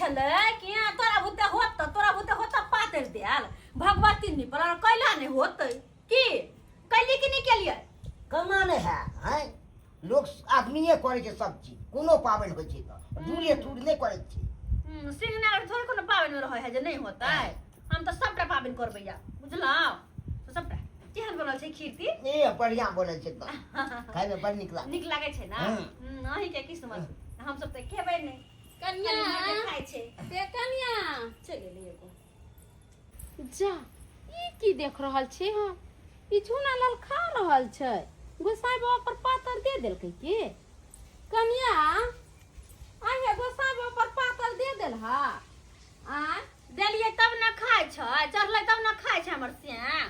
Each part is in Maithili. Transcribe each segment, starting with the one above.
छलै कि यहाँ तोरा बुते होत तऽ तोरा बुते होत तऽ पातरि देल भगवती निपल और कैला नहि होतै की कैली कि नहि केलियै केना नहि हैत आँय लोक आदमीए करै छै सब चीज कोनो पाबनि होइ छै तऽ दूरे तूर नहि करै छै सिंहनार थोड़े कोनो पाबनि रहै है जे नहि होतै हम तऽ सबटा पाबनि करबै या बुझलहुँ तऽ सबटा केहन बनल छै खीर ती ए बढ़िआँ बनल छै एकदम खायमे बड़ नीक लागै नीक लागै छै ने हँ। अहीँके किस्मत हमसब तऽ खेबै नहि कनिया खाली माँके खाइ छै से कनिया चलि गेलै एगो जा ई की देख रहल छी हम ई झूना लाल खा रहल छै गोसाई बाबा पर पातर दे देलकै की कनिया आहे गोसाई बाबा पर पातर दे देलहा आ देलियै तब ने खाइ छै चढ़लै तब ने खाइ छै हमर सिया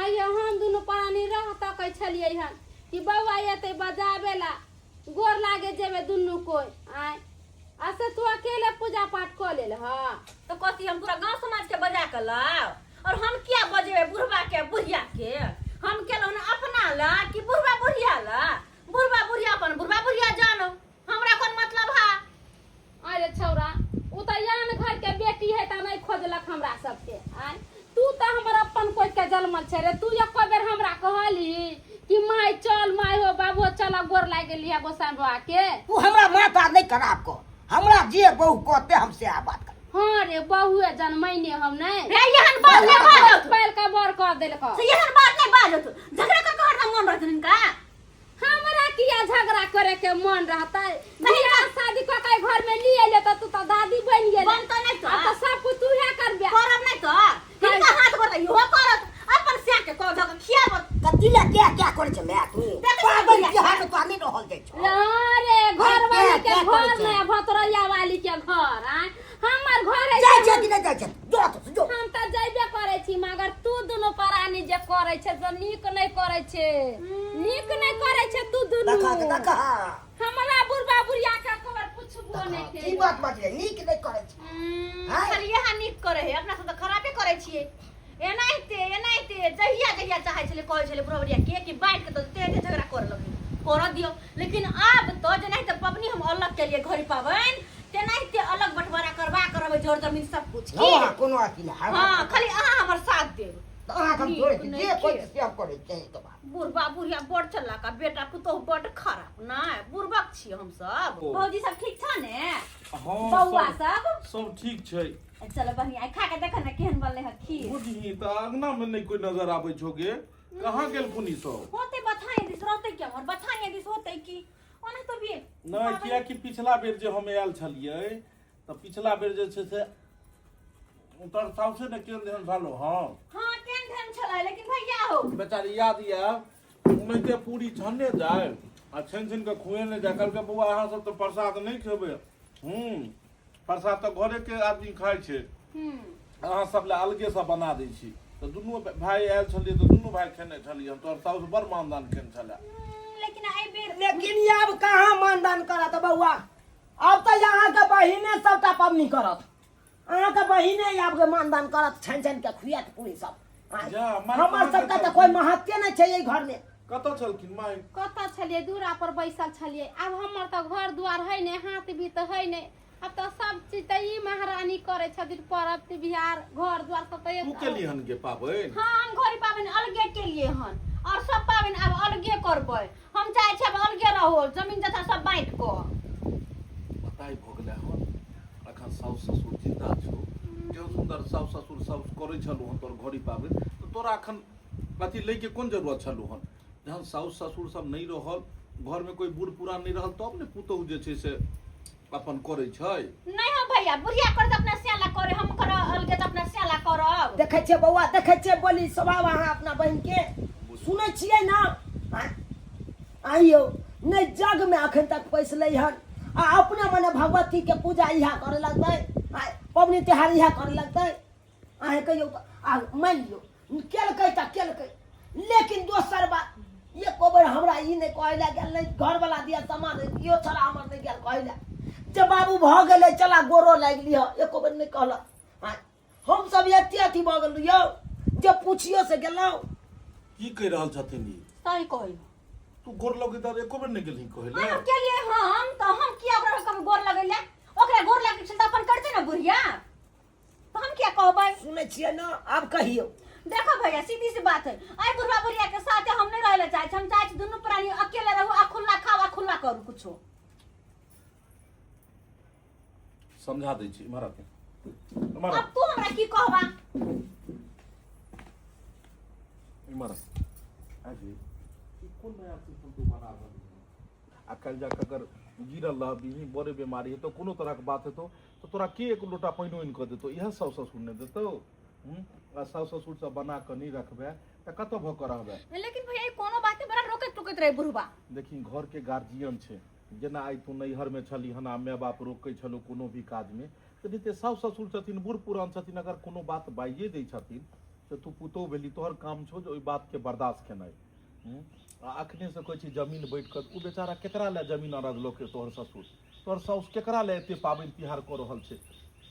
आइए हम दुनू प्राणी रह तकै छलियै हन कि बौआ एतै बजाबे ला गोर लागे जेबै दुनू कोइ आय आ से तू अकेले पूजा पाठ कऽ लेल ह तऽ कथी हम पूरा गाँव समाज के बजा के लाव और हम किया बजेबै बुढ़वा के बुढ़िया के हम केलहुँ ने अपना ला कि बुढ़वा बुढ़िया ला बुढ़वा बुढ़िया अपन बुढ़वा बुढ़िया जानो हमरा कोन मतलब है अरे छौरा उ तऽ आन घर के बेटी है तऽ नहि खोजलक हमरा सबके आय तू तऽ हमर अपन कोइ के जन्मल छै रे तू एको बेर हमरा कहली कि माय चल माय हो बाबू हो चल गोर लागि गेली है गोसाई बाबा के तू हमरा माथा नहि खराब कर हमरा जे बहु कहते हम से बात कर हाँ रे बहुए जनमैने हम नहि रे एहन बात नहि बाजत पाल के बर कर देलक से एहन बात नहि बाजत झगड़ा कर के हरदम मन रहत हिनका हमरा किया झगड़ा करे के मन रहतै बियाह शादी कऽ के घर में लिए ले तऽ तू तऽ दादी बनि गेल बनतै नहि तऽ आ तऽ सब कुछ तूहे करबे करब नहि तऽ हिनका हाथ गोड़ तऽ इहो करत अपन स्या के कह धऽ के खियाबत कथी ले क्या क्या करै छै माय तू देखै छियै पाबनि बुढ़िया। तिहार मे तो नहि रहल जाइ छौ अरे घर वाली के क्या करै घर छै? में भतरैया वाली के घर आय हमर घर है जाइ छै कि नहि जाइ छै जो तो जो हम तऽ जैबे करै छी मगर तू दुनू प्राणी जे करै छै से नीक नहि करै छै नीक नहि करै छै तू दुनू देखा के देखा हमरा बुढ़बा बुढ़िया के खबर पुछबो नहि की केलक। बात बाजले नीक नहि करै छै आँय? खाली इएह नीक करै है अपना सब तऽ खराबे करै छियै एनाहिते एनाहिते जहिया जहिया चाहै छलै कहै छलै बुढ़ा बुढ़िया के कि बाँटि के तऽ तेहने झगड़ा करऽ लगलै करऽ दियौ लेकिन आब तऽ जेनाहिते पबनी हम अलग केलियै घड़ी पाबनि तेनाहिते अलग बंटवारा करबा के रहबै जर जमीन सब कुछ की हँ कोनो अथी नहि हँ खाली अहाँ हमर साथ देब तऽ अहाँके हम नीक छोड़ै छी नहि जे कहै के। छी से हम करै छी तऽ बात बुढ़बा बुढ़िया बड़ चलाक आ बेटा पुतोह बड़ खराब नहि बुढ़बक छियै हमसब ओ। भौजी सब ठीक छ ने हँ बौआ सब सब सब ठीक छै चलो बहिनी आइ खा के देख ने केहन बनलै हँ खीर बुझही तऽ अंगना मे नहि कोई नजर आबै छौ गे कहाँ गेलखुन ई सब होते बथाने दिस रहते के हमर बथाने दिस होते की ओना तो भी नहि कियाकि पिछला बेर जे हम आयल छलियै तऽ पिछला बेर जे छै से तोहर साउसे ने केहन देहन छलो हँ हाँ केहन धन छलै लेकिन भैया हो बेचारी याद यऽ ओनाहिते पूरी छनने जाय आ छानि छानि कऽ खुएने जाय कहलकै बौआ अहाँ सब तऽ प्रसाद नहि खेबै हूँ प्रसाद तऽ घरेके आदमी खाइ छै अहाँ सब लए अलगेसँ बना दै छी तऽ दुनू भाय आयल छलियै तऽ दुनू भाय खेने छलियै हम तोहर साउस बड़ मानदान केने छलै लेकिन एहि बेर लेकिन आब कहाँ मानदान करत बौआ आब तऽ अहाँके बहिने सबटा पबनी करत अहाँके बहिने आब के मानदान करत छानि छानि के खुआत पूरी सब जा, माय हमर कहाँ सबके तऽ छलखिन? कोई महत्वे नहि छै एहि घरमे कतऽ छलखिन माय कतऽ छलियै दूरा पर बैसल छलियै आब हमर तऽ घर दुआर है नहि हाथ भी तऽ है नहि आब तऽ सब चीज तऽ ई महारानी करै छथिन परब तिहार घर द्वार सब तऽ तू केली हन गे पाबनि हाँ हम घड़ी पाबनि अलगे केलिए हन और सब पाबनि आब अलगे करबै हम चाहै छी आब अलगे रहो जमीन जथा सब बाँटि कऽ बताइ भऽ गेलै हन अखन साउस ससुर जिन्दा छौ केहन सुन्दर साउस ससुर साउस करै छलहुँ हन तोहर घड़ी पाबनि तऽ तोरा अखन अथी लैके कोन जरूरत छलहुँ हन जहन साउस ससुर सब नहि रहल घरमे कोइ बूढ़ पुरान नहि रहल तब ने पुतहु जे छै से अपन करै छै नहीं हो भैया बुढ़िया कर अपना स्याला करे हम कर अलगे तऽ अपना स्याला करब देखै छियै बौआ देखै छियै बोली स्वभाव अहाँ अपना बहिन के सुनै छियै ने आँय? आइयौ नहि जगमे अखन तक पैसलै हन आ अपने मने भगवतीके पूजा इएह करे लगतै आँय, पबनी तिहार इएह करे लगतै अहेँ कहियौ तऽ आ मानि लियौ केलकै तऽ केलकै लेकिन दोसर बात एको बेर हमरा ई नहि कहै लए गेल नहि घरवला दिया सामान इहो छड़ा हमर नहि गेल कहै लए जे बाबू भऽ गेलै चला गोरो लागि लिह एको बेर नहि कहलक आँय, हमसभ एते अथी भऽ गेलहुँ यौ जे पुछियो से गेलहुँ की कहि रहल छथिन ई सही कहै तू गोर लगै तऽ एको बेर नहि गेलही कहै लए अहाँ केलिए हम तऽ हम किया ओकरा कभी गोर लगैले ओकरा गोर लगै छल तऽ अपन करते ने। सुनै छियै ने आब कहियौ देखो भैया सीधी सी बात है आई बुढ़वा बुढ़िया के साथ हम नहीं रहे चाहे छी। हम चाहे छी दुनू प्राणी अकेले रहू आ खुला खाओ आ खुला करू कुछो समझा दै छी इम्हर आके इम्हर अब तू हमरा की कहबा इम्हर आजी ई कोन नया सिस्टम तू बना रहल आ काल्हि जाके अगर गिरल रहबही बड़े बीमारी हेतौ कोनो तरहके बात हेतौ तऽ तोरा के एक लोटा पानिओ आनि कऽ देतौ इएह साउस ससुर ने देतौ हूँ आ साउस ससुर सब बना कऽ नहि रखबै तऽ कतऽ भऽ कऽ रहबै लेकिन भैया ई कोनो बात बड़ा रोकैत टोकैत रहे बुढ़वा देखी घरके गार्जियन छै जेना आइ तू नैहरमे छली हन आ माय बाप रोकै छलौ कोनो भी काजमे तऽ नहि तऽ साउस ससुर छथिन बूढ़ पुरान छथिन अगर कोनो बात बाजिए दै छथिन तऽ तू पुतोहु भेली तोहर काम छौ जे ओहि बातके बर्दाश्त केनाइ हूँ आ अखनेसँ कहै छी जमीन बैठ कऽ ओ बेचारा केकरा लए जमीन अरजलकै तोहर ससुर तोहर साउस केकरा लए एते पाबनि तिहार कऽ रहल छै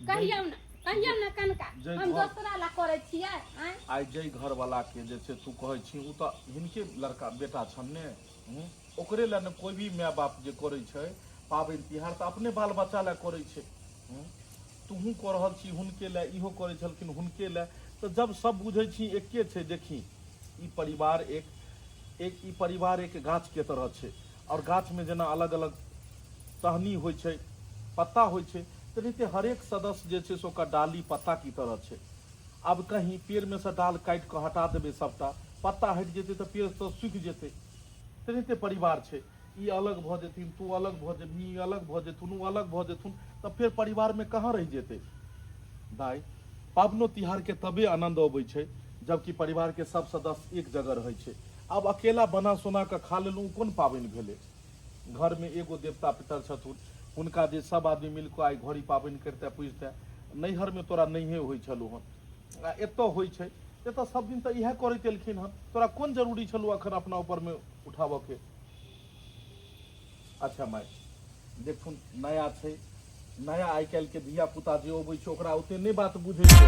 कहियौ ने कहियौ ने कनका जै हम घर- दोसरा ला करै छियै आँय आइ जाहि घरवलाके जे छै तू कहै छी ओ तऽ हिनके लड़का बेटा छनि ने हूँ ओकरे लए ने कोइ भी माय बाप जे करै छै पाबनि तिहार तऽ अपने बाल बच्चा लए करै छै हूँ तूहूँ कऽ रहल छी हुनके लए इहो करै छलखिन हुनके लए तऽ जब सब बुझै छी एके छै देखी ई परिवार एक एक ई परिवार एक गाछके तरह छै आओर गाछमे जेना अलग अलग टहनी होइ छै पत्ता होइ छै तेनाहिते हरेक सदस्य जे छै से ओकर डाली पत्ता की तरह छै आब कहीं पेड़मे सँ डाल काटि कऽ हटा देबै सभटा पत्ता हटि जेतै तऽ पेड़ तऽ सूखि जेतै तेनाहिते परिवार छै ई अलग भऽ जेथिन तू अलग भऽ जेबही ई अलग भऽ जेथुन ओ अलग भऽ जेथुन तऽ फेर परिवारमे कहाँ रहि जेतै दाइ पाबनो तिहारके तबे आनन्द अबै छै जबकि परिवारके सब सदस्य एक जगह रहै छै आब अकेला बना सोना कऽ खा लेलहुँ ओ कोन पाबनि भेलै घरमे एगो देवता पितर छथुन हुनका जे सब आदमी मिल कऽ आइ घड़ी पाबनि करितै पुजितै नैहरमे तोरा नहिए होइ छलौ हन आ एतऽ होइ छै एतऽ सब दिन तऽ इएह करैत एलखिन हन तोरा कोन जरूरी छलौ अखन अपना ऊपरमे उठाबऽके अच्छा माय देखथुन नया छै नया आइ काल्हिके धिया पुता जे अबै छै ओकरा ओते नहि बात बुझै छै।